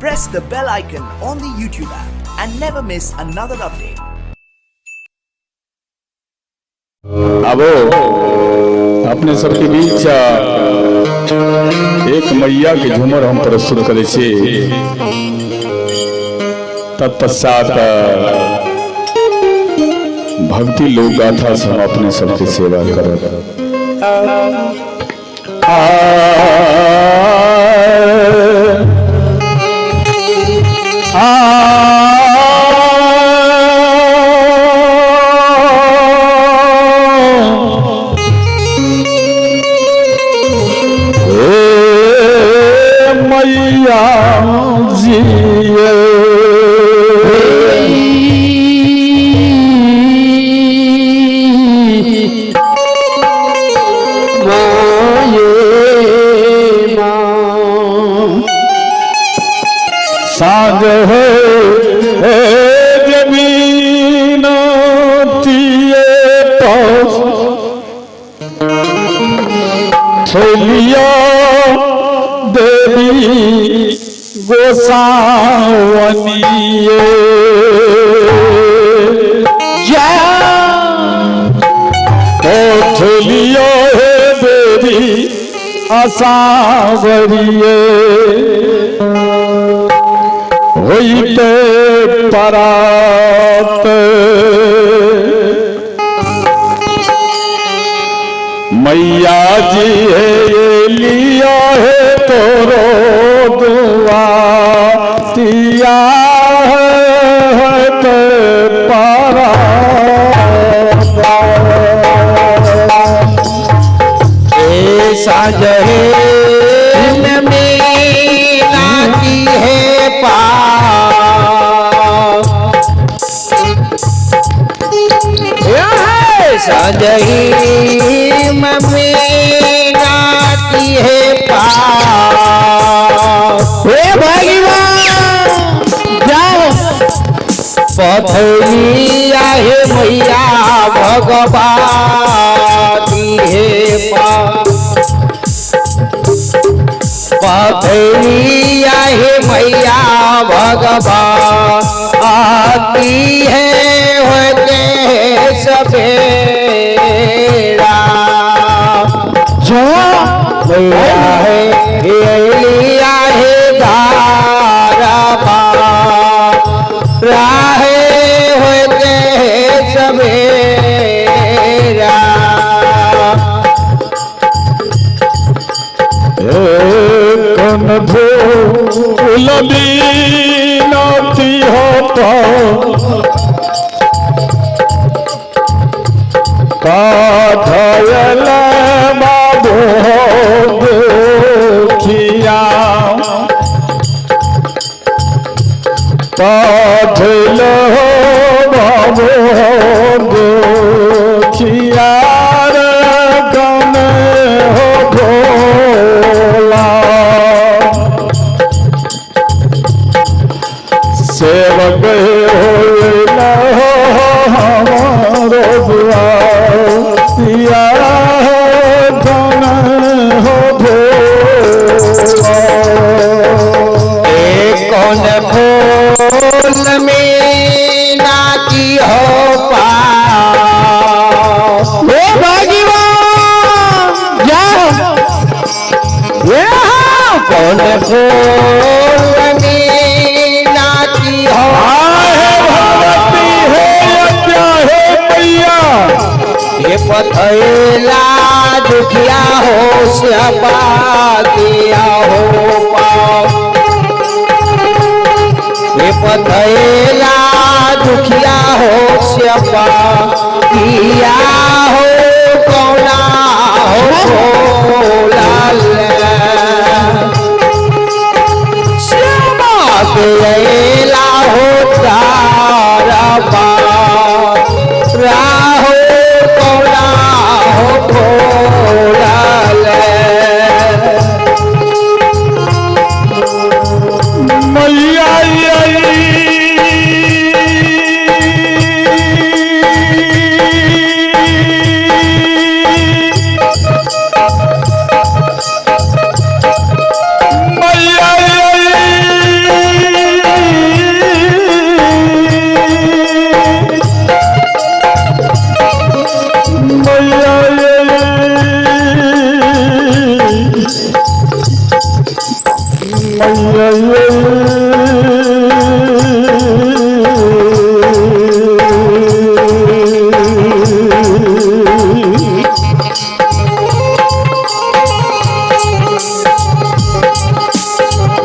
Press the bell icon on the YouTube app and never miss another update. आबो अपने सबके बीच एक मैया के झूमर हम प्रस्तुत करै छी। तत्पश्चात भक्ति लोक गाथा से हम अपने सबके सेवा करब। मैया जी साँझ हो जमीन ठेलिया देवी गोसावनिए ठेलिया हे देवी असावरिए होइते परात। मैया जी है लिया है तोरो दुआ तिया है ते परात। साजहे की है सजही मम्मी है पास। हे भगवान जाओ पथरिया हे मैया भगवान हे पास। पथरिया हे मैया भगवान आती है होते सवेरा। जो मैया है लिया है धारा राहे होते सवेरा। कौन भूल बीनती हो पाठयल बाबू दुखिया पाठल बाबू दुखिया गम हो भोला। सेवक हो हमारो दुआ पिया धन हो भोला। कौन फूल में नाची हो पास। हे भगवान जाओ कौन फूल में नाची हो। हे भगवती हे अज्ञा हे मैया हे पथैला दुखिया हो श्यापातिया हो पाओ। हे पथैला दुखिया हो श्यापातिया हो कौना हो लाल। श्यामा के हो तारा पा राहो कौना हो भोलाल। मैया मैया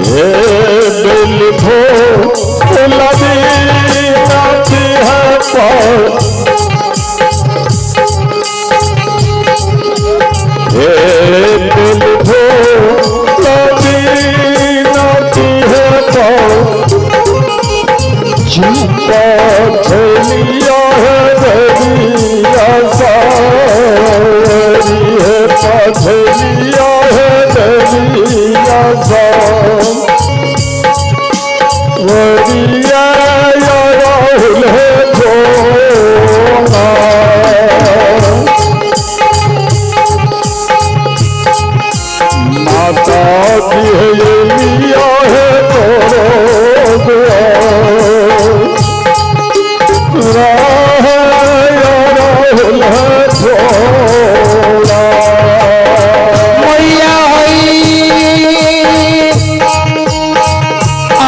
हे दिल भो लगी नाती है पर हे दिल भो लगी नाती है पर पथलिया है दरिया सारी है पथलिया है दरिया सारिया या राहुल है भोला। माता जी है लिया है तोरो द्वार। राह या राहुल है भोला। मैया होई आ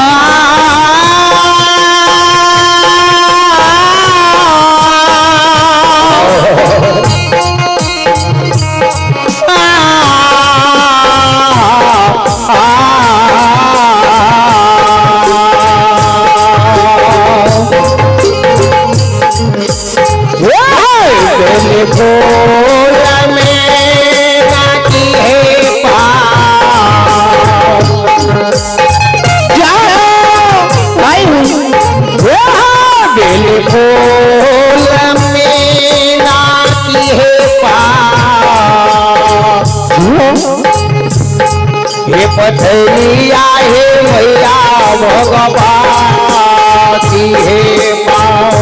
हे पथरिया हे मैया भगवती हे माँ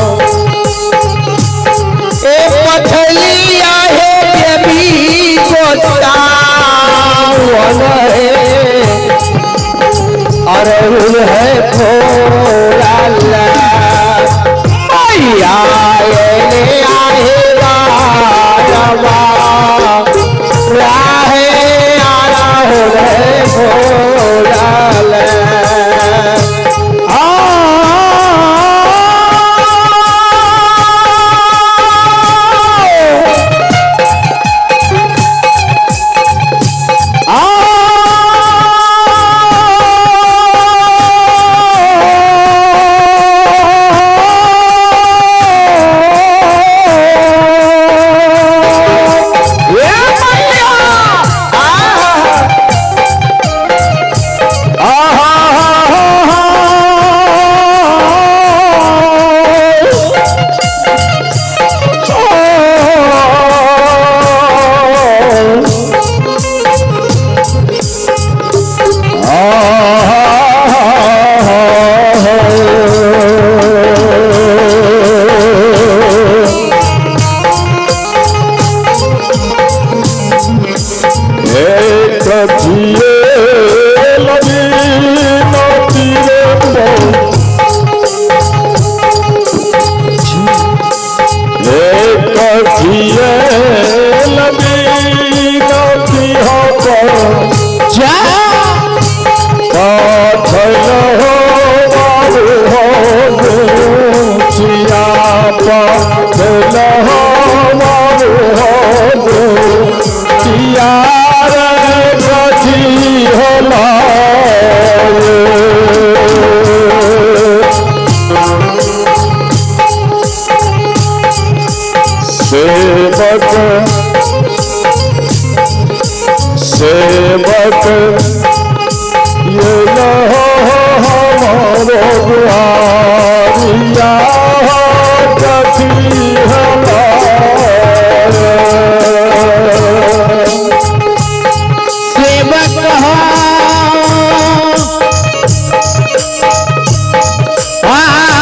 ए पथलिया हे देवी गोसावन हे अरहुल है थोड़ा मैया एने आहे राजवा राहे अरहुल है थोड़ा सेवक सेवक ये लो हमारो दुआरिया कथी हमारे। सेवक हो आ, आ,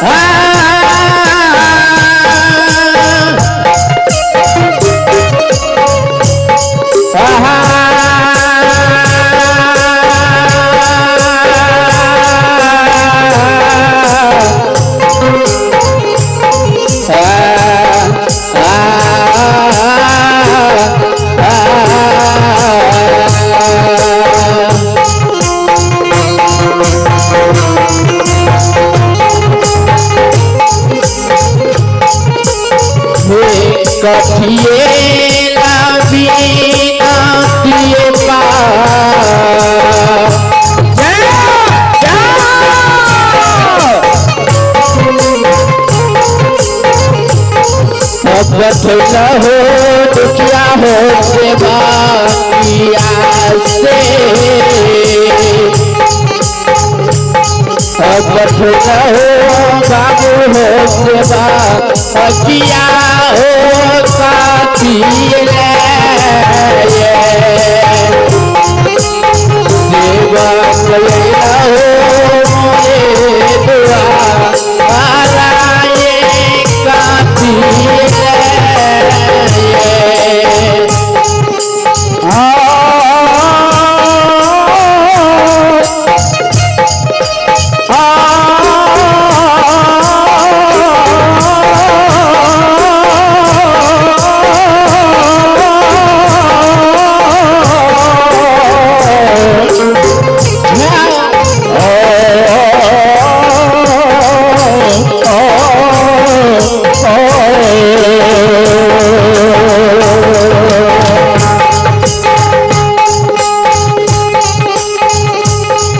आ, पठला हो दुखिया हो सेवा से पठला हो बाबू हो सेवा अकिया हो साथी रे सेवा कलैया हो मोरे दुआ आराये काथी रे।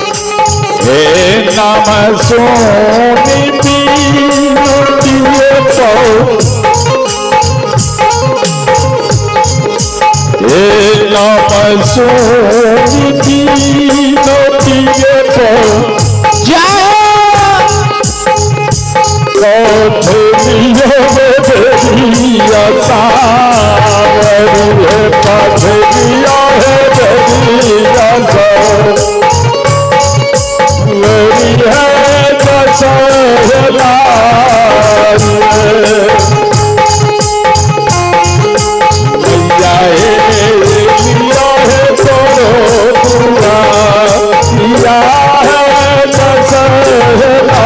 हे नाम सोनी पीनोतिए पौ हे नाम सोनी पीनोतिए पौ पौधेलियो बेरिया सावरिए पौधेलियो हे बेरिया मेरी है दशहरा मैया हे लिया है तोरो पूरा लिया है दशहरा।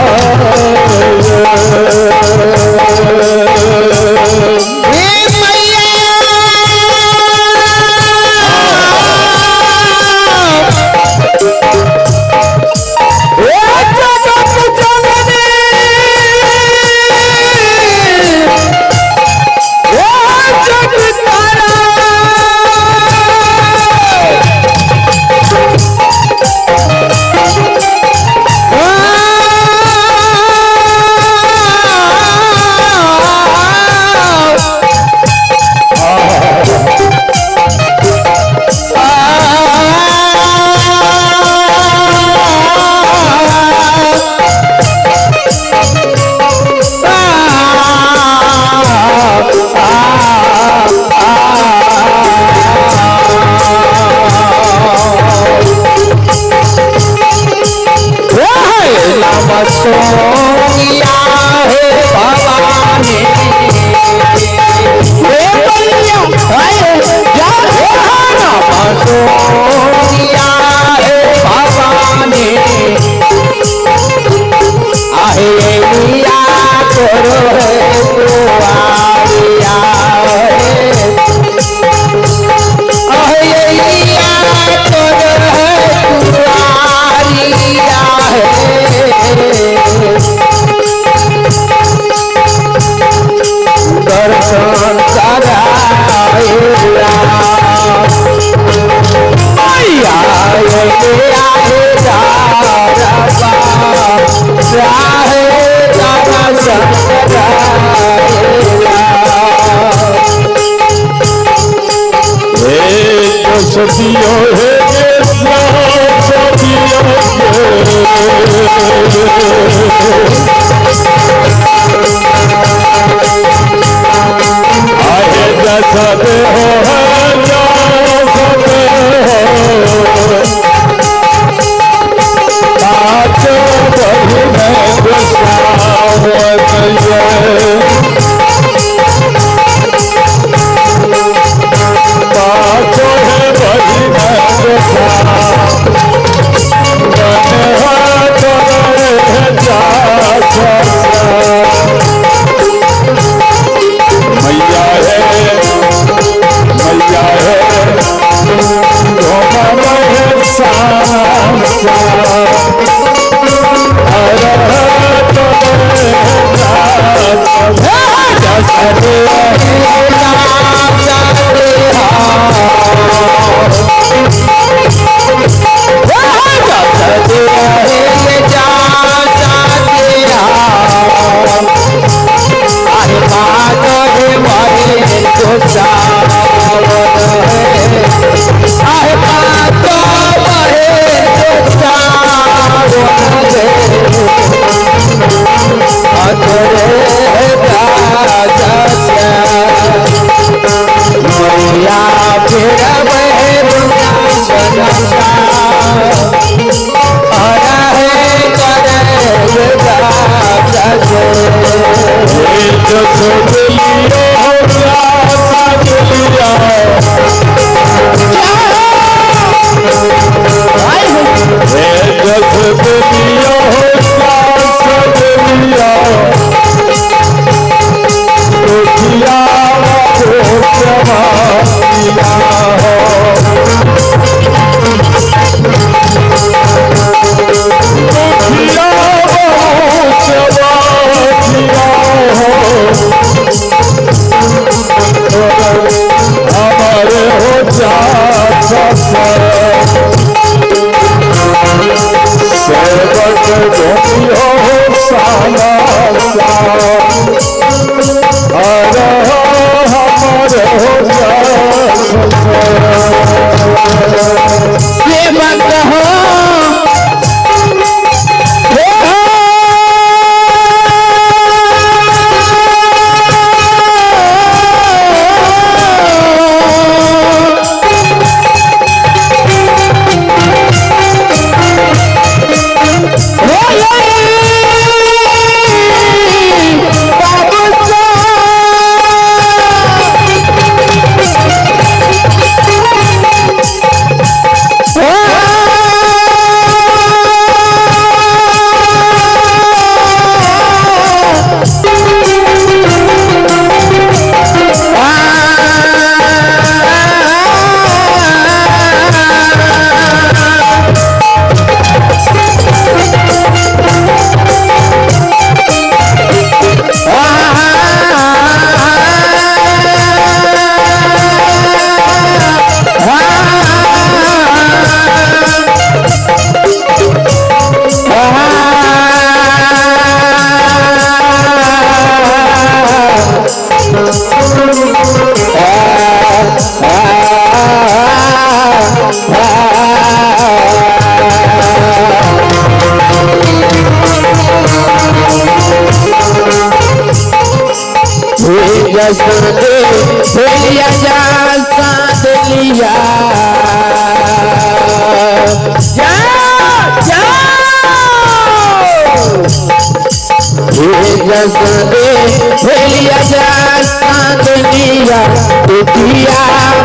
सोनिया हे भवानी हे मैया आए जा राम सोनिया हे भवानी आहे लिया करो हे दुआरिया हे आहे लिया करो हे दुआरिया हे दर्शन कराया आया आए दर्शन कराया। हे सदियो हे सदियो आहे जसद हो जसद हो पाँच बहिन गोसावत पाँचो है बहिन मैया है मैया फिरबै दुनिया संसार अरहे करे सेवक हो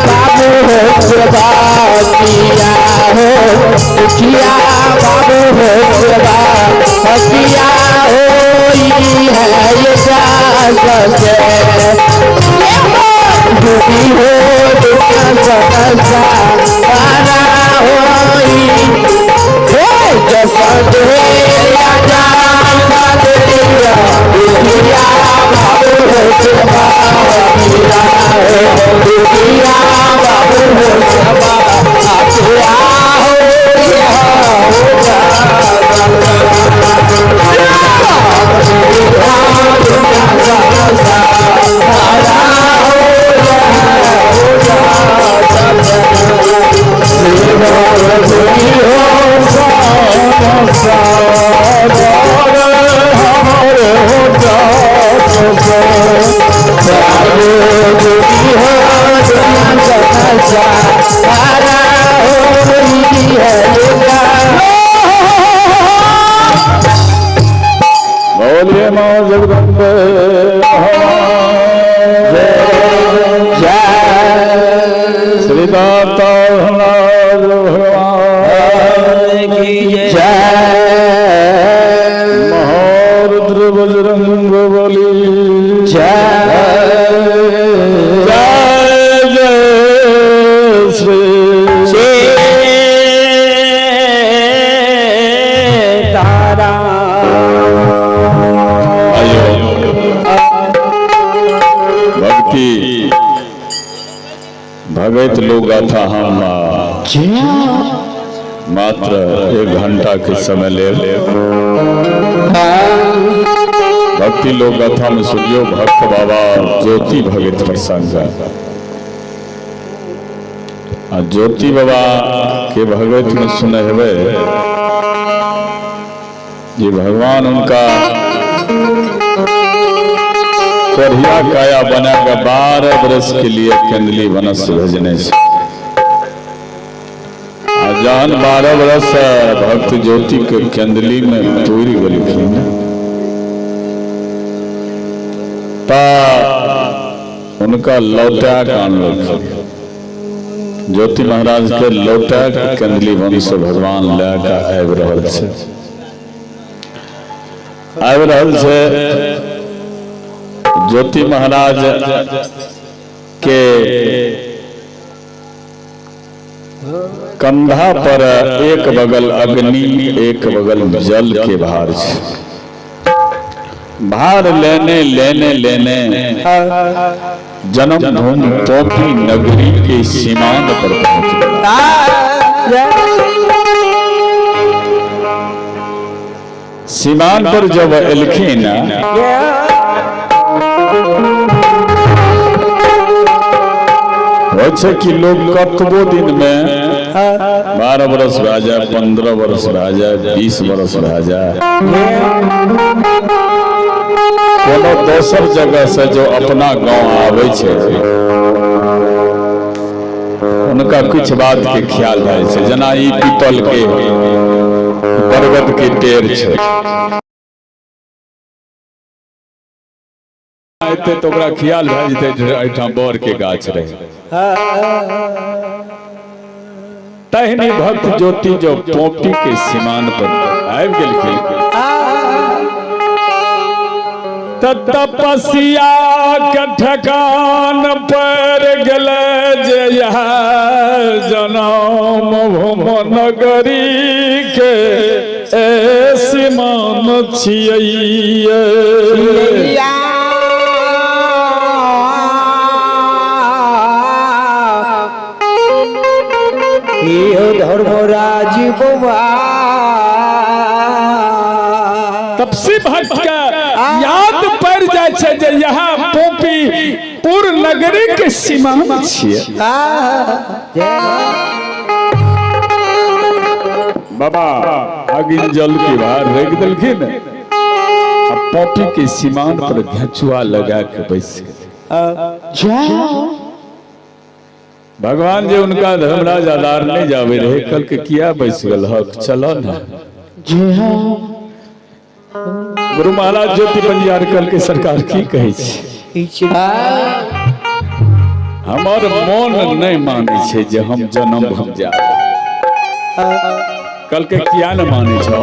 बाबू हो किया हो किया बाबू हो हसिया हो है ये दुखी हो सारा बोलिए माँ जगदम्बे श्री दाता भगवान की जय महारुद्र बजरंग बली जय जय जय श्री तारा भक्ति भगत लोग गाथा हम मात्र एक घंटा के समय ले भक्ति लोक गाथा में सुनियो भक्त बाबा ज्योति भगत प्रसंग। आ ज्योति बाबा के भगत में सुने हेबे ये भगवान उनका कोढ़िया काया बना के 12 बरस के लिए केंदली वनस भेजने छै। आ जहन 12 बरस भक्त ज्योति के केंदली में पूरी गेलखिन ता उनका लौटा के आनलखिन। ज्योति महाराज के लौटा के केंदली वन से भगवान लए के आबि रहल छै, आबि रहल छै। ज्योति महाराज के कंधा पर एक बगल अग्नि एक बगल जल के भार छै। भार लेने लेने लेने जन्म भूमि पोपी नगरी के सीमांत पर पहुंच गया। सीमान पर जब एलखिन होइ छै कि लोग कतबो दिन में 12 बरस भए जाए, 15 बरस भए जाए, 20 बरस भए जाए, कोनो दोसर जगह से जो अपना गांव आबै छै उनका कुछ बात के ख्याल भए छै। जेना ई पीपल के बरगद के पेड़ छै, एते तऽ ओकरा ख्याल भए जेतै जे एहिठाम बर के गाछ रहै। तहने भक्त ज्योति जो पोपी के सीमान पर आबि गेलखिन त तपस्या के ठेकान पर गेलै जे यह जनम भूम नगरी के ए सीमान छियै। धर्मराज बबा तपसी भक्त के याद पड़ जाय छै जे यहाँ पोपी पूर नगरी के सीमान छियै। बाबा अगिन जल के बाहर रख देलखिन आ पोपी के सीमान पर घेचुआ लगा के बैस गेल। भगवान जे उनका धर्मराज आधार नहीं जावे रहे, कल के किया बैस गेल हक, चलो ना। गुरु महाराज ज्योति पंजियार कल के सरकार की कहै छी, हमर मन नहीं मानै छै जे हम जन्म भूमि जाब। कल के किया न मानै छौ,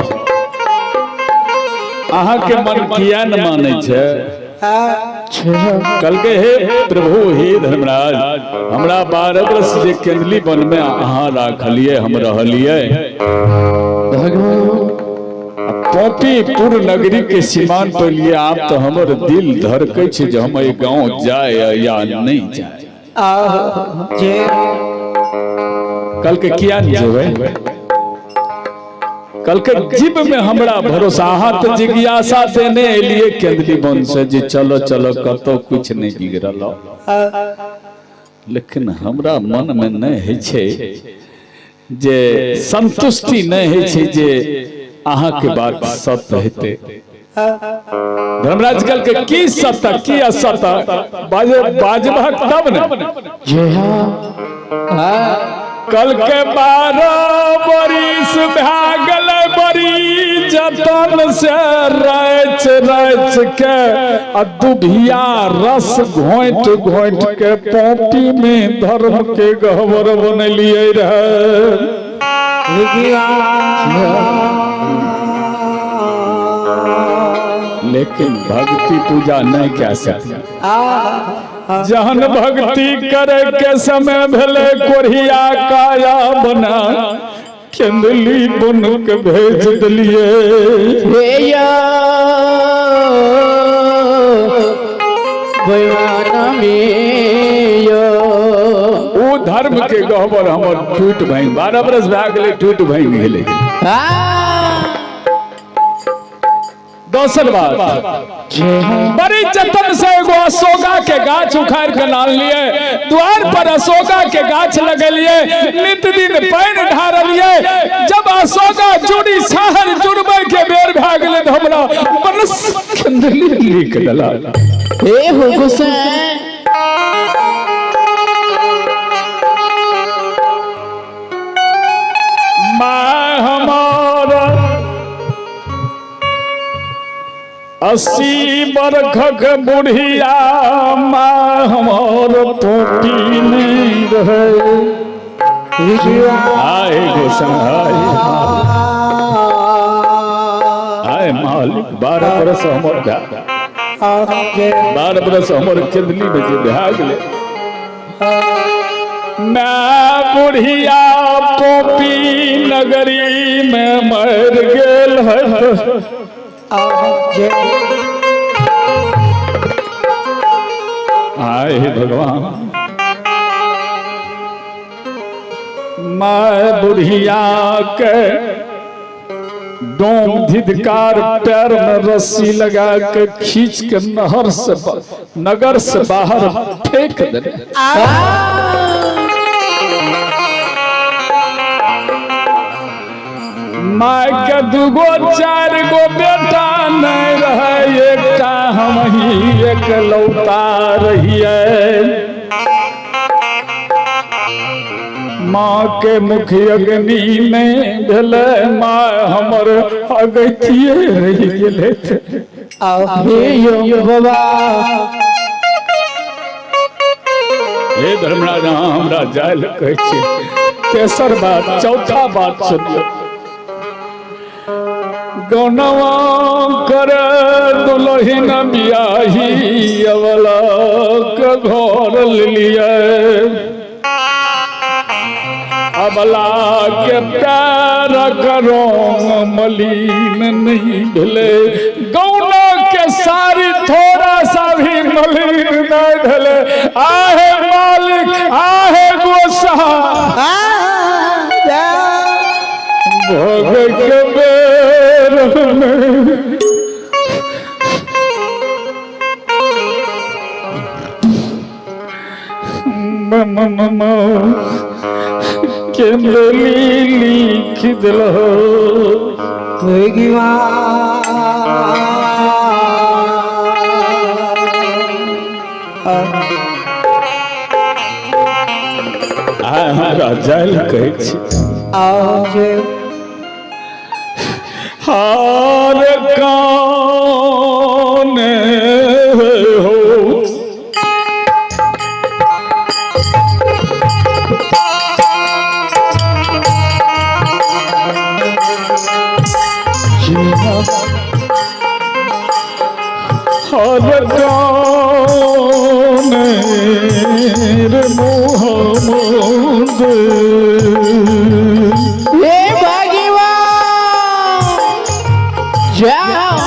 अहाँ के मन किया न मानै छै? कल के हे प्रभु हे धर्मराज, हमरा 12 बरस जे केंदली वन में अहाँ राखलिए, हम रहलिए पोपीपुर नगरी के सीमान पर लिए आप तो हमर दिल धड़कै छै जे हम एहि गांव जाय या नहीं जाय। कल के किया नहीं जेबै? कल के जीव में हमरा भरोसा, अहाँ तो जिज्ञासा देने एलिए केंदली वन से जे चलो चलो कतौ कुछ नहीं बिगड़ल, लेकिन हमरा मन में नहीं होइ छै जे संतुष्टि नहीं होइ छै जे अहाँ के बात सत्य हेतै। धर्मराज कल के की सत्य की असत्य बाजबहक तब ने। कल के 12 बरिस भए गेलै बड़ी जतन से रच रच के आ दुभिया रस घोंटि घोंटि के पोपी में धर्म के गहवर बनेलिए रहे। लेकिन भक्ति पूजा नहीं कह सकते। जहन भक्ति करे के समय भेले कोढ़िया काया बना केंदली बन के भेज दिलिए। ओ धर्म के गहबर हमर टूट भैंग 12 बरस भए गेलै, टूट भैंग गेलै। दोसर बात, बड़ी जतन से एगो अशोका के गाछ उखाड़ के लानलिए, द्वार पर अशोका के गाछ लगेलिए, नित दिन पानि ढारलिए। जब अशोका जुड़ी शहर जुड़बै के बेर भए गेलै तऽ हमरा बनस केंदली लिख देला। हे हो गोसाई। माय हमार 80 बरखक बुढ़िया माँ हमार पोपी नहीं रहे। आए गोसाई आए मालिक 12 बरस हमर 12 बरस हमर केंदली में जे भए गेलै। मैं बुढ़िया पोपी नगरी में मर गेल है। आए भगवान मैं बुढ़िया के डोम धिधकार पैर में रस्सी लगा के खींच के नहर से नगर से बाहर फेंक देने। माय के 2 4 गो बेटा नहीं रहे, एकटा हम ही एकलौता रहिए। माँ के मुख अग्नि नहीं भेलै, माँ हमर अगतिये रहि गेलै। हे धर्मराज हमरा जाय लए कहै छी। तेसर बात चौथा बात सुनियौ। गौनवा कर दुलहिन बियाही अवला के घर लियै। अबला के पैर रंग मलिन नहीं भेलै। गौना के साड़ी थोड़ा सा भी मलिन नहीं भेलै। आहे मालिक आहे गोसा भोग के बेर में केंदली लिख दिलो। हमरा जाय लए कहै छी। हार कान हो हर कान रे मोहम्मद हे भगवान जाओ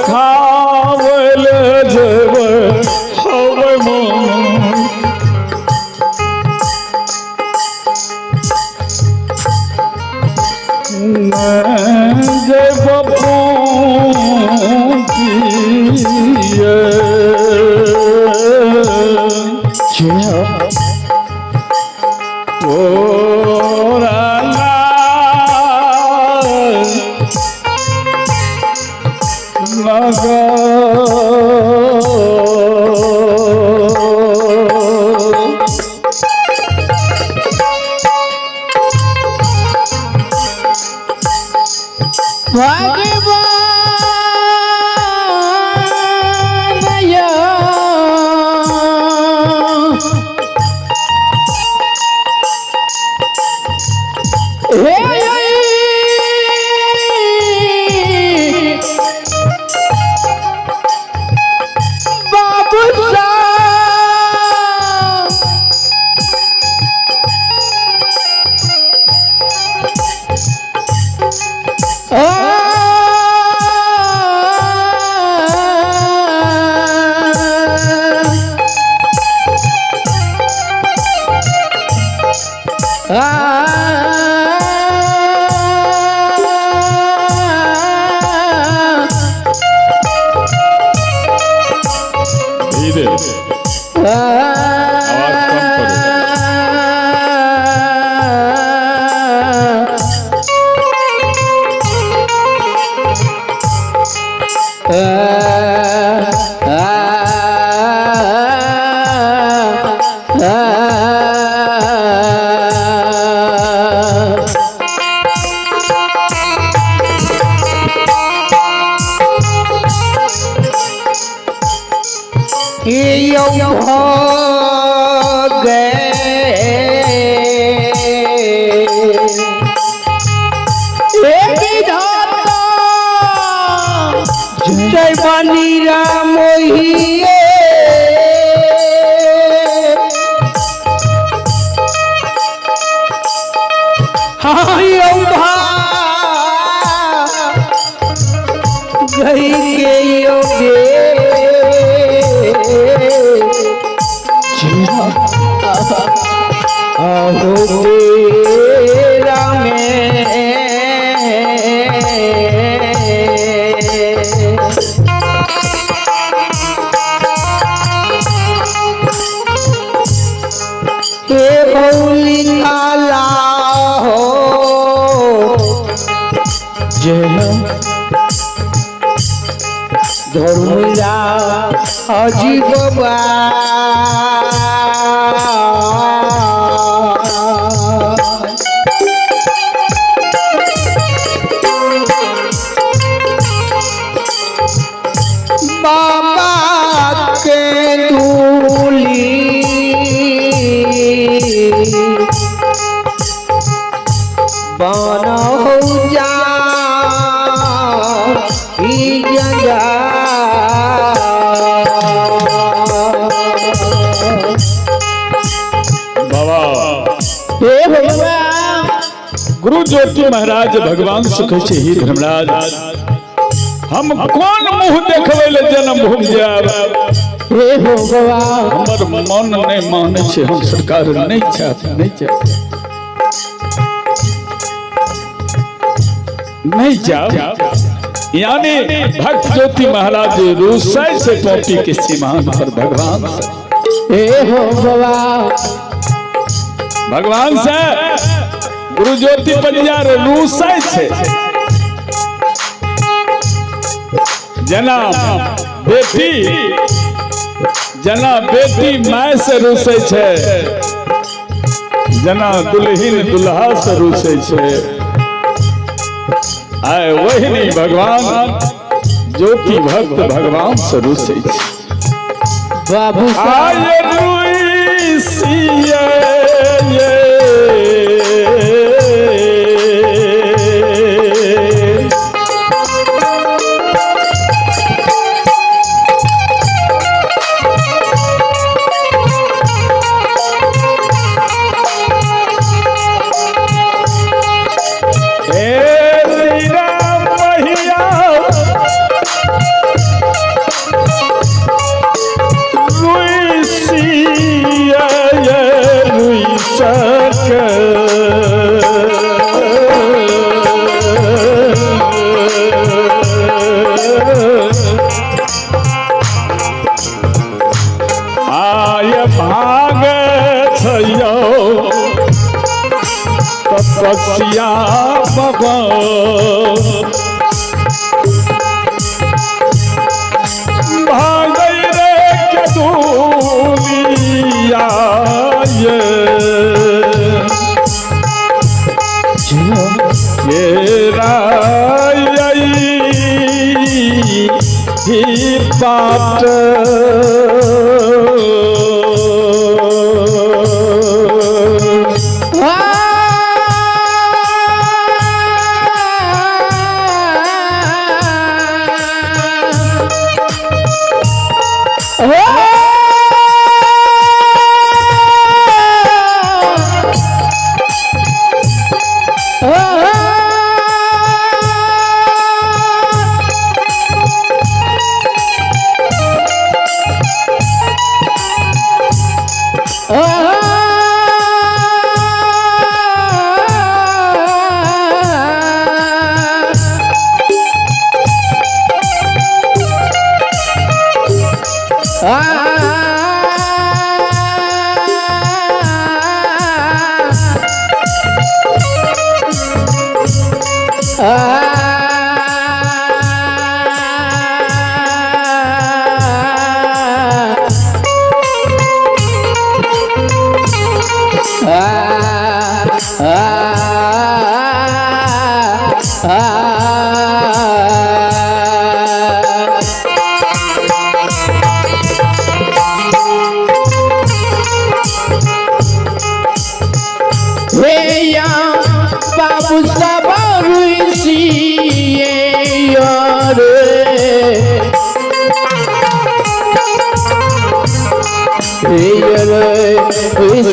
देखावल जब हवे मन जब पहुँचिए तोरा लगा भगवान यो हे बाबू साहब धीरे आवाज कम करो। हे विधाता जय बनी राम मोहिए गई के योगे अहो रामे। हे भौली काला हो जय धर्मरा अजीब बा। बाबा के दूली बन हो जा ई जंजाल। बाबा हे भगवान गुरु ज्योति महाराज भगवान से कहै छै, हे धर्मराज, हम कोन मुंह देखबै ले जन्म भूमि जायब? हे भगवान हमर मन नहि मानै छै, हम सरकार नहि चाहब, नहि चाहब, नहीं जाओ। यानी भक्त ज्योति महाराज रूसै से पौटी के सीमान पर भगवान से, हे भगवान भगवान से गुरु ज्योति पंजार रूसै से जना बेटी, जना बेटी my से रूसै छै, जना दुल्हिन दुल्हा से रूसै छै, आय वही नहीं भगवान ज्योति भक्त भगवान से रूसै छै। बाबू आय रूसिए आय भाग छयौ तपस्या बाबा भागै रे के दुनिया ये ये राय ही पाट।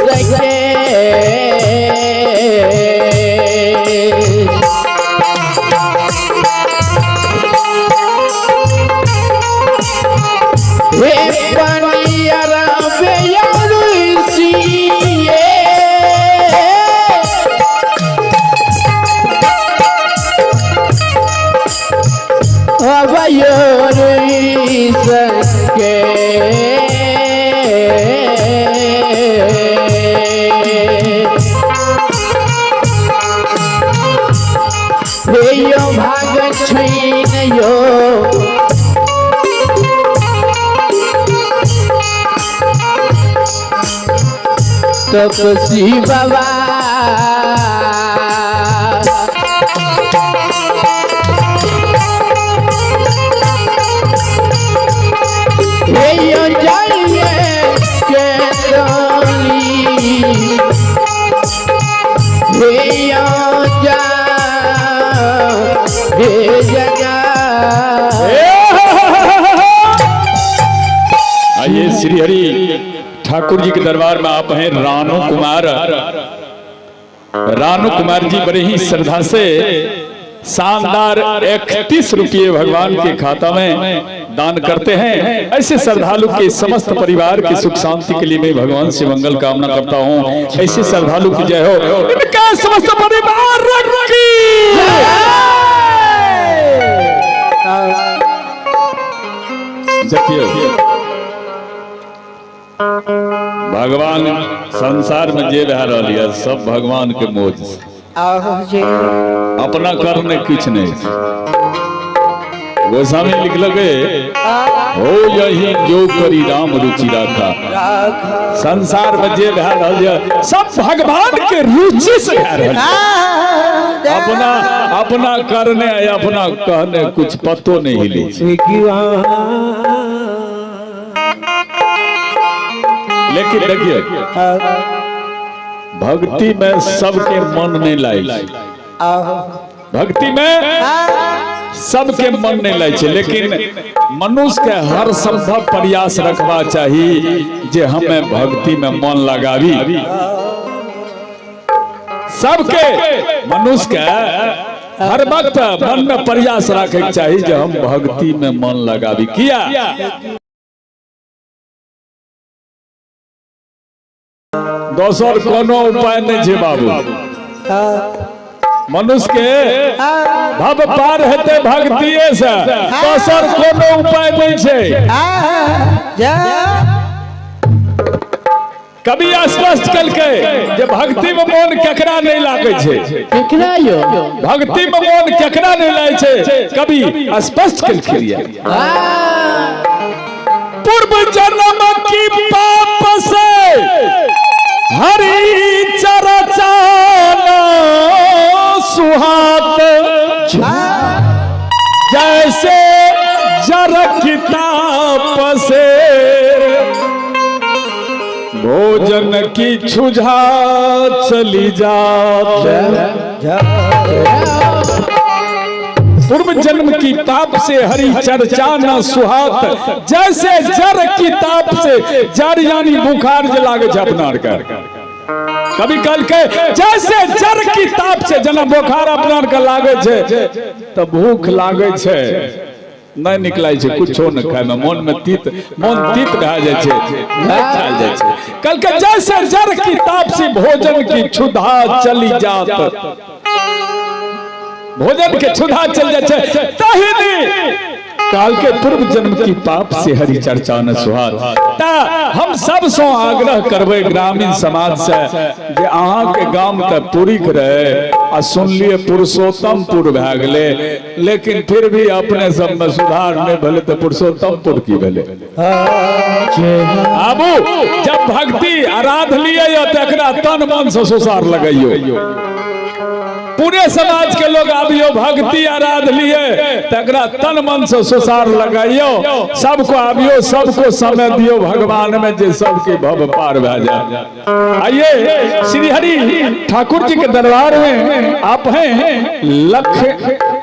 सके। हे पनिया सके। हे यो भाग छैन यो तपस्वी बाबा। हे यो जाइए के डोली, हे यो जा हे जगा। आइए श्री हरि ठाकुर जी के दरबार में आप हैं रानू कुमार। रानू कुमार जी बड़े ही श्रद्धा से शानदार 31 रुपये भगवान के खाता में दान करते हैं। ऐसे श्रद्धालु के समस्त परिवार की सुख शांति के लिए मैं भगवान से मंगल कामना करता हूँ। ऐसे श्रद्धालु की जय हो, इनका समस्त परिवार की। देखियो भगवान संसार में जे भए रहल यऽ सब भगवान के मौज से। अपना करने किछु नहीं। गोस्वामी लिखलकै हो यही जो करी राम रुचि राखा। संसार में जे भए रहल यऽ सब भगवान के रुचि से भए रहल यऽ। अपना अपना करने अपना कहने कुछ पतो नहीं हिलै छै। लेकिन देखिए भक्ति में सबके मन नहीं लाई, भक्ति में सबके मन नहीं लाई छै, लेकिन मनुष्य के हर संभव प्रयास रखवा चाही जे हमें भक्ति में मन लगावी। सबके मनुष्य के हर वक्त मन में प्रयास रखे के चाही जे हम भक्ति में मन लगावी। किया दोसर कोनो उपाय नहीं छै बाबू। मनुष्य के भव पार हेतै भक्तिये से, दोसर कोनो उपाय नहीं छै। कवि स्पष्ट कलकै जे भक्ति में मन केकरा नहीं लागै छै, केकरा यो भक्ति में मन केकरा नहीं लागै छै, कवि स्पष्ट कलकै। पूर्व जन्म की पाप से हरि चरचा सुहात, जैसे जर की ताप से भोजन की छुझा चली जात। पूर्व जन्म की ताप से हरि चर्चा न सुहात, जैसे जर की ताप से, जर यानी बुखार जे लागे छै अपना आर के। कभी कल के जैसे जर की ताप से जना बुखार अपना आर के लागे छै त भूख लागे छै, नहीं निकलै छै, कुछो न खाय में मन में तीत, मन तीत भए जाइ छै, नहीं खायल जाइ छै। कल के जैसे जर की ताप से भोजन की क्षुधा चली जात, भोजन के क्षुधा चल जाय छै, तहिनी काल के पूर्व जन्म की पाप से हरि चर्चा न सुहात। ता हम सब सो आग्रह करबै ग्रामीण समाज से जे अहाँ के गाम त पुरीक रहे आ सुनलिए पुरुषोत्तमपुर भए गेलै, लेकिन फिर भी अपने सब में सुधार नहीं भेलै त पुरुषोत्तमपुर की भेलै। आबू जब भक्ति आराध लिए तकरा तन मन से सुसार लगैयो। पूरे समाज के लोग आबियो भक्ति आराध लिए तकरा तन मन से सुसार लगाइयो, सबको आबियो, सबको समय दियो भगवान में जे सबके भव पार भए जाए। आइए श्री हरि ठाकुर जी के दरबार में आप हैं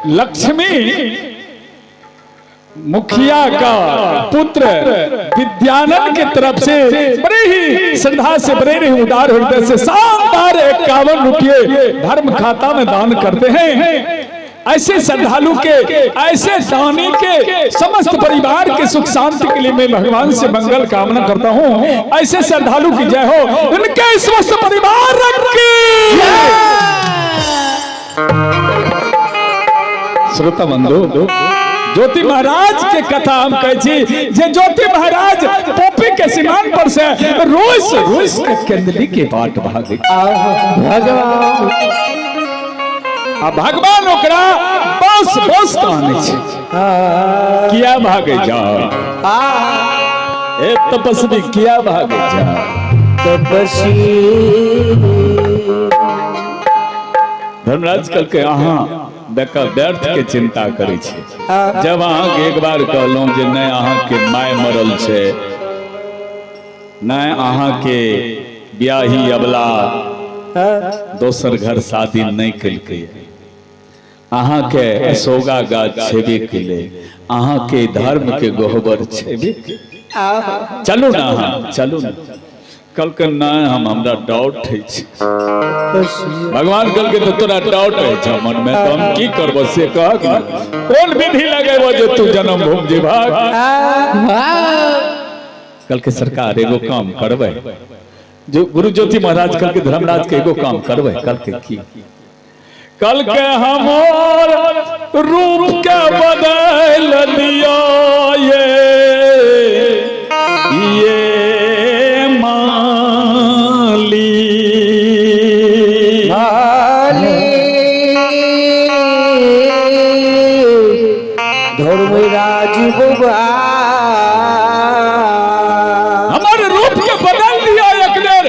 लक्ष्मी मुखिया का पुत्र विद्यानंद के तरफ से बड़े ही श्रद्धा से, बड़े ही उदार हृदय से शानदार 51 रुपये धर्म खाता में दान करते हैं। ऐसे श्रद्धालु के, ऐसे दानी के समस्त परिवार के सुख शांति के लिए मैं भगवान से मंगल कामना करता हूँ। ऐसे श्रद्धालु की जय हो, इनके समस्त परिवार की। श्रोता बंधु, ज्योति महाराज के कथा हम कहै छी जे ज्योति महाराज पोपी के सीमान पर से रोज रोज के केंदली के बाट भागे। भगवान आ भगवान ओकरा बस बस कहने छै, किया भागे जा ए तपस्वी, किया भागे जा तपस्वी। धर्मराज कल के अहाँ व्यर्थ के चिंता करै छी। जब अहाँ के एक बार कहलहुँ जे नहि अहाँ के my मरल छै, नहि अहाँ के ब्याही अबला दोसर घर शादी नहीं केलकै, अहाँ के अशोका गाछ छेबे केलै, अहाँ के धर्म के गहबर छेबे। चलू ना अहाँ, चलू ना। कल के नहीं हम हमरा डाउट है। भगवान कल के तो तोरा डाउट है मन में, तो हम की करबो से कह, कौन विधि लगेबो जे तू जन्म भूमि जेबहक। कल के सरकार एगो काम करबै, जो गुरु ज्योति महाराज कल के धर्मराज के एगो काम करबै। कल के की? कल के हमर रूप के बदल दियो ये माली धर्मराज बाबा हमारे रूप के बदल दिया एक बेर।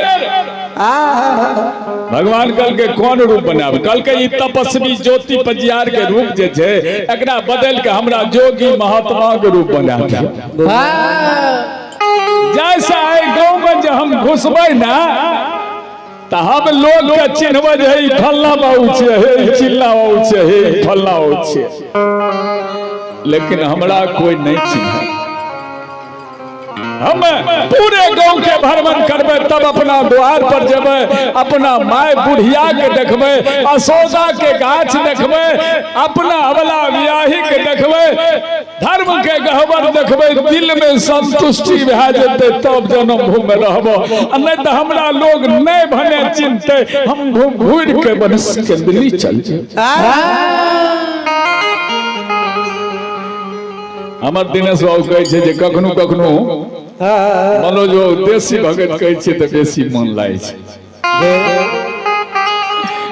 भगवान कल के कौन रूप बनाब? कल के ई तपस्वी ज्योति पजियार के रूप जे छै एकरा बदल के हमरा जोगी महात्मा के रूप बना दिया। जैसा है गाँव में जे हम घुसबै ना त हम लोग के चिन्हबै जे हे फल्ला बाबू छै, हे चिल्ला बाबू छै, हे फल्ला बाबू छै, लेकिन हमरा कोई नहीं चिन्ह। हम पूरे गांव के भ्रमण करबै तब अपना द्वार पर जेबै, अपना my बुढ़िया के देखबै, अशोका के गाछ देखबै, अपना अबला ब्याही के देखबै, धर्म के गहबर देखबै, दिल में संतुष्टि भए जेतै तब जन्म भूमि में रहबो। नहीं तो हमरा लोग नहीं भने चिन्हते, हम घूम घूर के बनस के दिल्ली चल जेबै। हमर दिनेश बाबू कहै छै जे कखनो कखनो मनोज बाबू देसी भगत कहै छै तऽ बेसी मन लागै छै।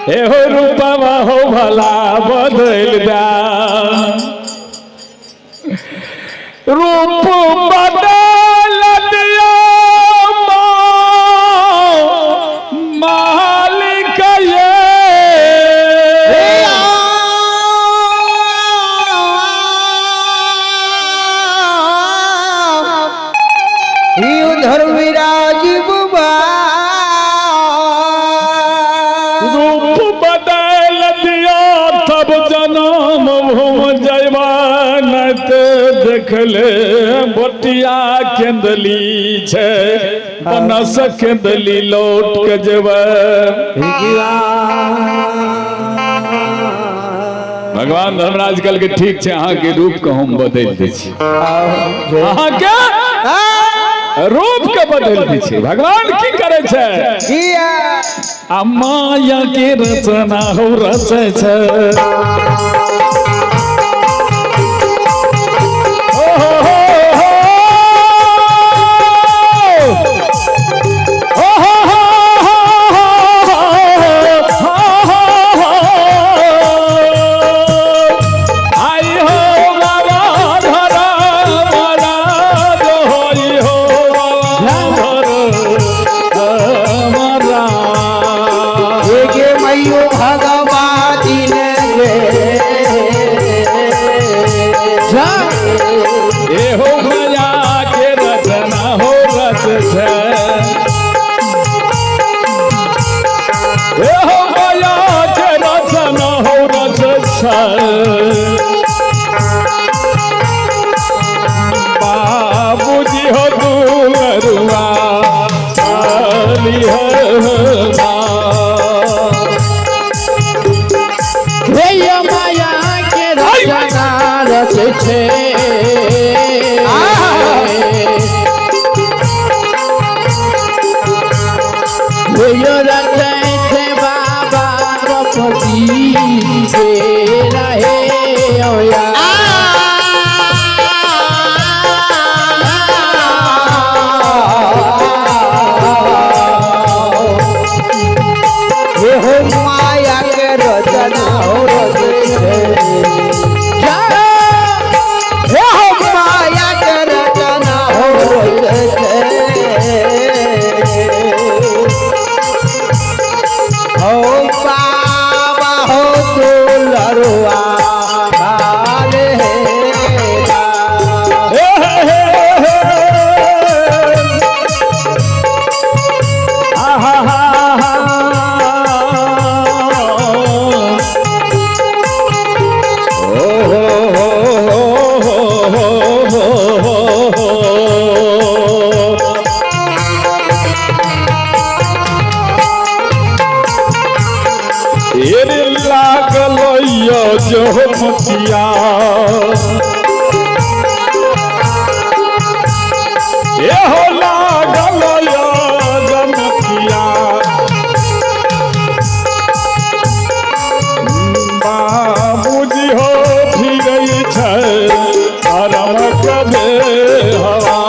हे हो रूपवा हो भला बदल दा, रूप बदल दिया मालिक ये। धर्मराज बाबा रूप बदल दिया तब जन्म भूम जयबा, नहीं देखले बोटिया केंदली छै बनस केंदली लौट के जेबै। भगवान धर्मराज कल के ठीक छै अहाँ के रूप के हम बदलि दै छी, अहाँ के रूप के बदलि दै छी। भगवान की करै छै? आ माया के रचना हो रचै छै। ओ हो हो हो। ओ हो हो हो हो हो हो। आई हो बाबा धर्मराज होई हो बाबा धर्मराज। गे मयो भगवान गे। छै। यो रचै छै बाबा तपसी के रहे ओया। हे हो माया के रचना हो रचै छै। हे हो माया के रचना हो रचै छै। हो बाबा हो दुलरुआ भाले हे। हे हे हे हे। आहा हा हा। ओ हो हो हो हो हो हो। एरे लागल यो जो मोतिया, एहो लागल यो जमतिया, बाबूजी हो फिरै छै धर्मक हवा।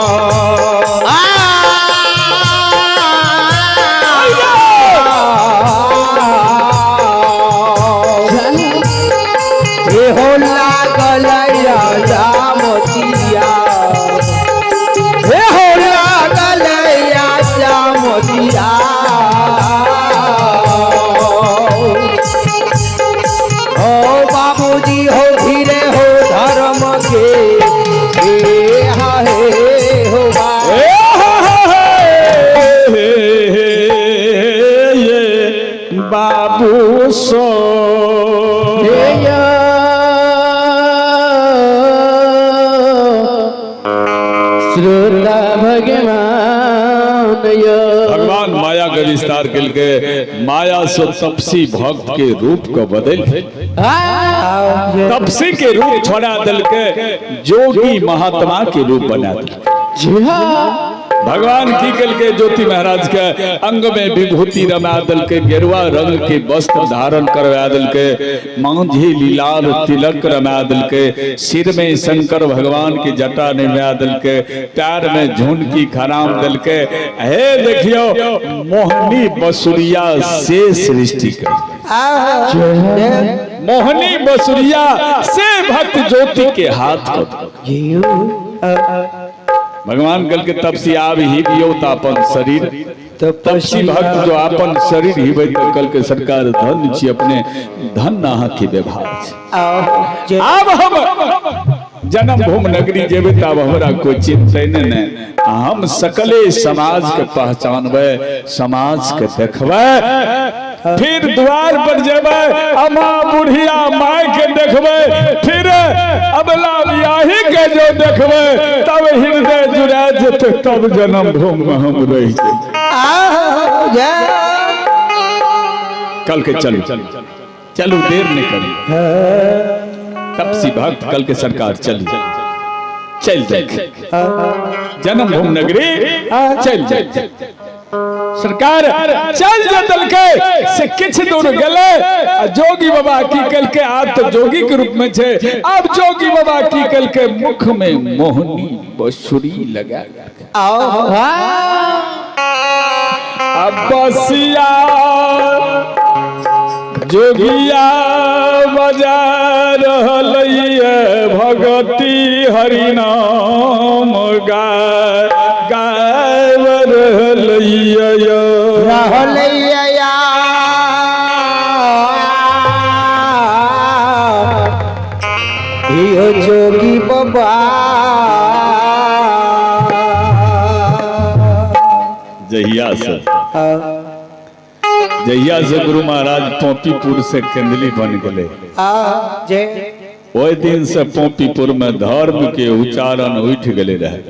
हो लागल राजा मोतिया, हे हो लागल राजा मोतिया। हो बाबूजी हो धीरे हो धर्म के हे हा हे हो बा। ए हो हो हे हे हे बाबू सो। श्रोता भगवान यो। भगवान माया के विस्तार के माया से तपसी भक्त के रूप को बदल तपसी के रूप छोड़ा दिल के जोगी महात्मा के रूप बना दिल। जी हाँ। भगवान की कल के ज्योति महाराज के अंग में विभूति रमा दल के, गेरुआ रंग के वस्त्र धारण करवा दल के, मांझी लीलाल तिलक रमा दल के, सिर में शंकर भगवान की जटा निभा दल के, पैर में झुन की खराम दल के। हे देखियो मोहनी बसुरिया से सृष्टि कर, मोहनी बसुरिया से भक्त ज्योति के हाथ को भगवान कल के तपसी आब ही दियो त अपन शरीर। तपसी भक्त जो अपन शरीर ही तो कल के सरकार धन छी अपने धन अहाँ के व्यवहार छी। आब हम जन्म भूमि नगरी जेबे तब हमरा कोई चिंता नहीं ने, हम सकले समाज के पहचानबे, समाज के देखबे, फिर द्वार पर जेबे अमा बुढ़िया माय के देखबे, फिर अबला बियाही के जो देखबे तब हृदय जुड़ा जेते, तब जन्म भूमि में हम रह जेबै। कल के चलू चलू देर नहीं करी। तपसी भक्त कल के सरकार चली चल देख जन्म भूमि नगरी चल चल सरकार चल जतल के से किछ दूर गेले आ जोगी बाबा की कल के आप तो जोगी के रूप में छे, अब जोगी बाबा की कल के मुख में मोहनी बसुरी लगा अब बसिया जोगिया बजा रहल भगती हरिनाम गाय गाय रहल। यो जोगी बाबा। जहिया से गुरु महाराज पोपीपुर से केंदली बन गए ओहि दिन से पोपीपुर में धर्म के उच्चारण उठ गए रहे।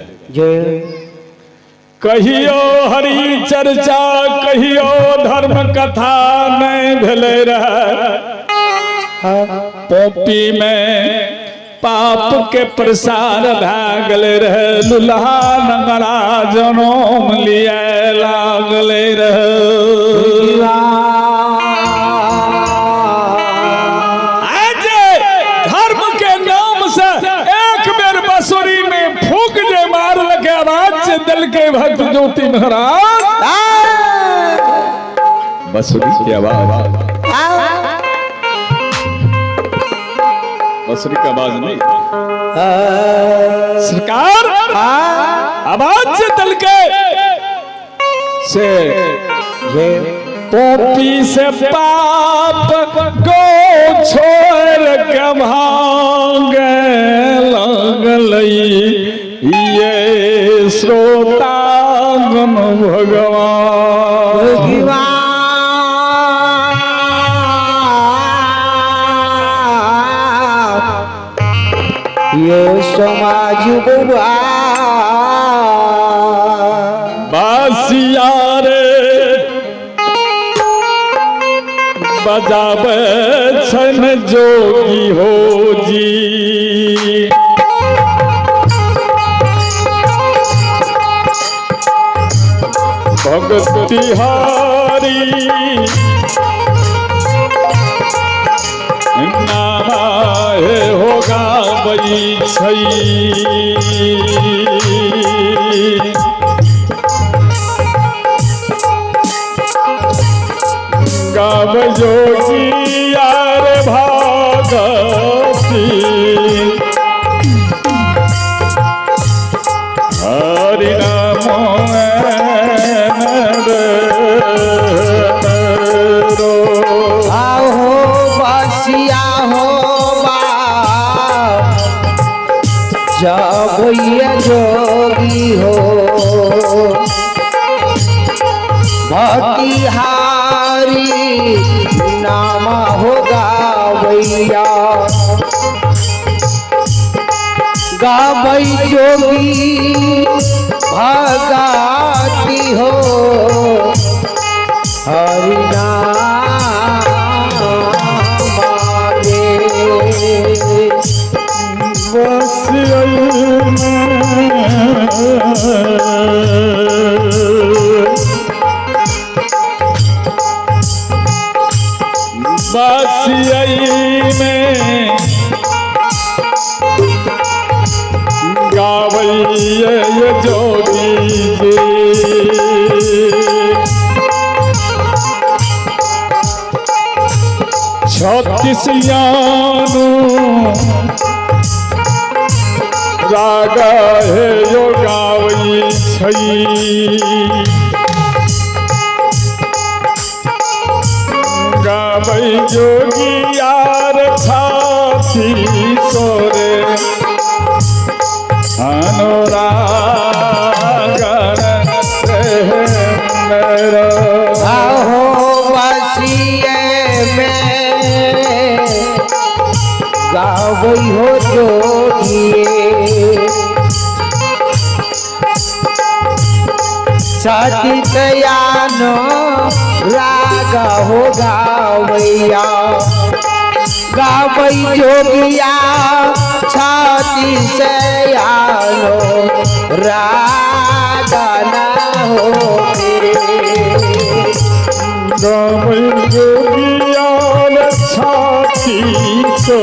कहियो हरि चर्चा कहियो धर्म कथा नहीं भेले रहे। पोपी में पाप के प्रसार भए गेलै रहे, लुल्हा नंगरा जनम लिए लागलै रहे। आज धर्म के नाम से एक बेर बसुरी में फूक जे मारलक आवाज से दिल के भक्त ज्योति महाराज बसुरी की आवाज, बसुरी की आवाज नहीं सरकार, आवाज से दल के से पोपी से पाप गो छोड़ के भागे लगलई ये श्रोतागण भगवान। ये समाज बुआ बासिया रे बजावे छन जोगी हो जी, भक्ति हारी नामा हे होगा बई छई। गाव जोगी यार भागती हरि नाम रो। आहो बसिया हो बा जब ये जोगी हो भक्तिहारी नाम हो गावैया, गावै जोगी भगाती हो हरि नाम रे। बसियई में गावैये जोगी जी, छत्तीस यानु राग हे यो गावई छई। गावै जोगी यार छाती सोरे अनुरागण मेरो। आहो बसिए में गावै हो जोगिए, सतितयानो राग हो गावैया, गावै जोगिया छाती से आनो राग ना हो। गावै जोगी यार छाती सो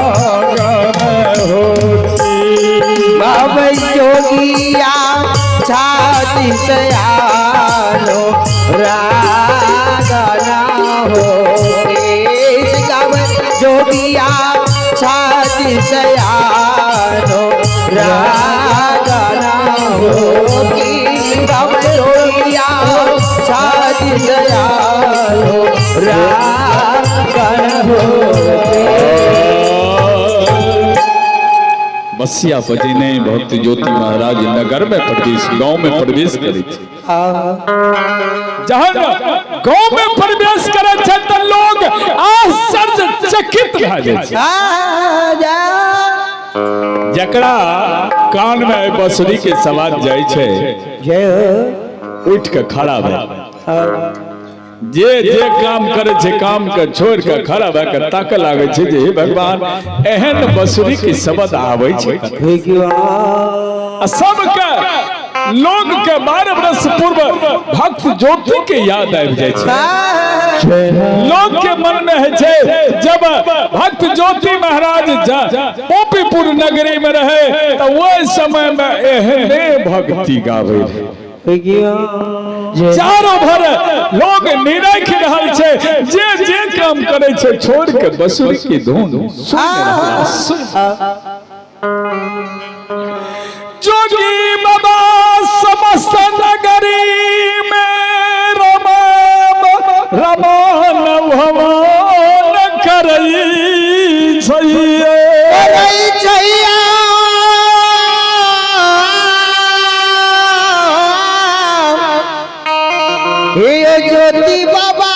अनुरागण होती, गावै जोगिया छाती से आनो राग ना हो। गावै जोगिया छाती से आनो राग ना हो। गावै जोगिया छाती से आनो राग ना हो। बसिया बजेने भक्त ज्योति महाराज नगर में प्रवेश, गांव में प्रवेश करे छे। जहन गांव में प्रवेश करे छे त लोग आश्चर्यचकित भए जाइ छै। जकरा कान में बसुरी के सवाद जाइ छै उठ के खड़ा भए जे जे काम करे छै काम के छोड़ के खड़ा भए के ताके लागे छै जे हे भगवान एहन बसुरी के शब्द आबै छै आ सबके लोग के 12 वर्ष पूर्व भक्त ज्योति के याद आबि जाइ छै। लोग के मन में है छै जब भक्त ज्योति महाराज गोपीपुर नगरी में रहे तो वह समय में एहने भक्ति गावे रहे। चारों भर लोग निरख रहल छै, जे जे काम करे छै छोड़ के बसुरी के धुन सुन रहल। जोगी बाबा समस्त नगरी में रमान रमान भवन करई छैये। ज्योति बाबा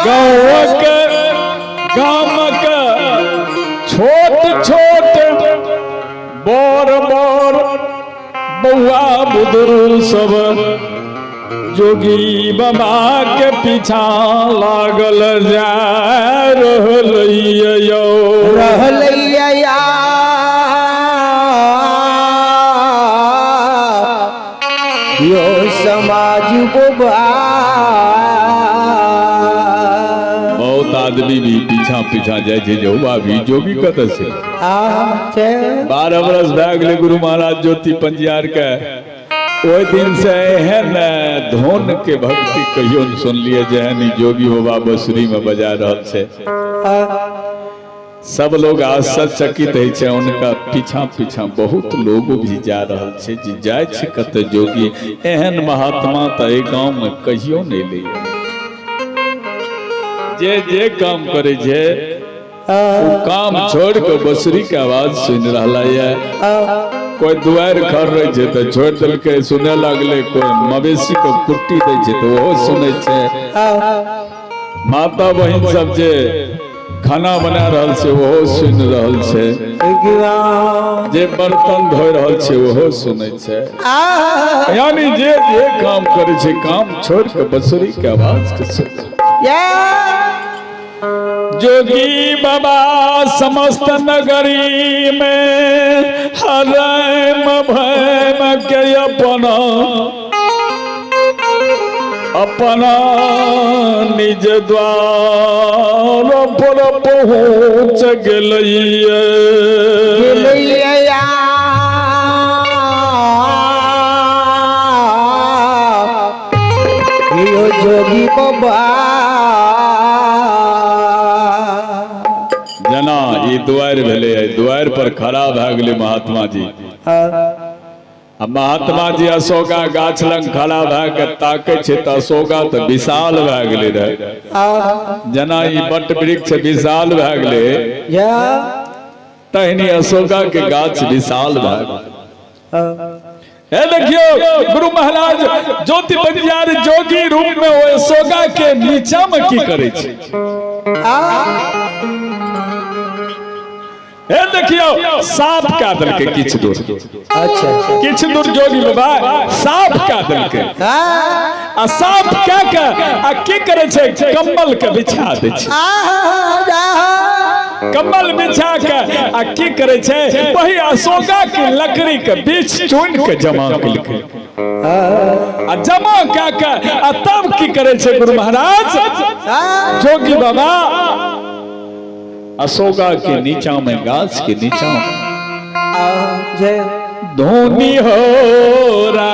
गाँवक गामक छोट छोट बड़ बड़ बौआ बुदरू सब जोगी बाबा के पीछा लागल जा रहल यौ। रहलैया यो समाज बाबा। बहुत आदमी भी पीछा पीछा जाइ छै जे हुआ भी जोगी कतऽ छै। 12 बरस भए गेलै गुरु महाराज ज्योति पंजियार के, ओहि दिन से एहन धुन के भक्ति कहियो न सुनलियै जेहन ई जोगी बाबा बसुरी में बजा रहल छै। सब लोग आश्चर्यचकित होइ छै, उनका पीछा पीछा बहुत लोग भी जा रहल छै जे जाइ छै कतऽ जोगी, एहन महात्मा तऽ एहि गाँव में कहियो नहि लैया। जे जे काम करे छै ओ काम छोड़ के बसुरी के आवाज सुनि रहला ये। कोई दुआरि खर रहे छै तऽ छोड़ि देलकै सुने लागलै, कोई मवेशी के कुट्टी दै छै तऽ ओहो सुनै छै। माता बहिन सब जे खाना बना रहल छै ओहो सुनि रहल छै, जे बर्तन धोइ रहल छै ओहो सुनै छै। यानी जे जे काम करे छै काम छोड़ के बसुरी के आवाज के सुनै। जोगी बाबा समस्त नगरी में हरम भयम के अपना अपना निज द्वार पर पहुँच गेलैया। जोगी बाबा जना ई दुआरि भेलै, दुआरि पर खड़ा भए गेलै महात्मा जी। आ महात्मा जी अशोका गाछ लग खड़ा भए के ताकै छै तऽ अशोका तऽ विशाल भए गेलै रहे। जना ई बट वृक्ष विशाल भए गेलै तहिनी अशोका के गाछ विशाल भए गेलै। हे देखियो गुरु महाराज ज्योति पंजियार जोगी रूप में ओ अशोका के नीचा में की करे छै। हे देखियो साफ कए देलकै किछु दूर। अच्छा किछु दूर जोगी बाबा साफ कए देलकै। आ साफ कए के आ की करे छै, कम्बल के बिछा दै छै। कम्बल बिछा के आ की करे छै, वही अशोका के लकड़ी के बीच चुन के जमा केलकै। आ जमा कए के आ तब की करे छै गुरु महाराज जोगी बाबा अशोका के नीचा में गाछ के नीचा में धोनी हो रा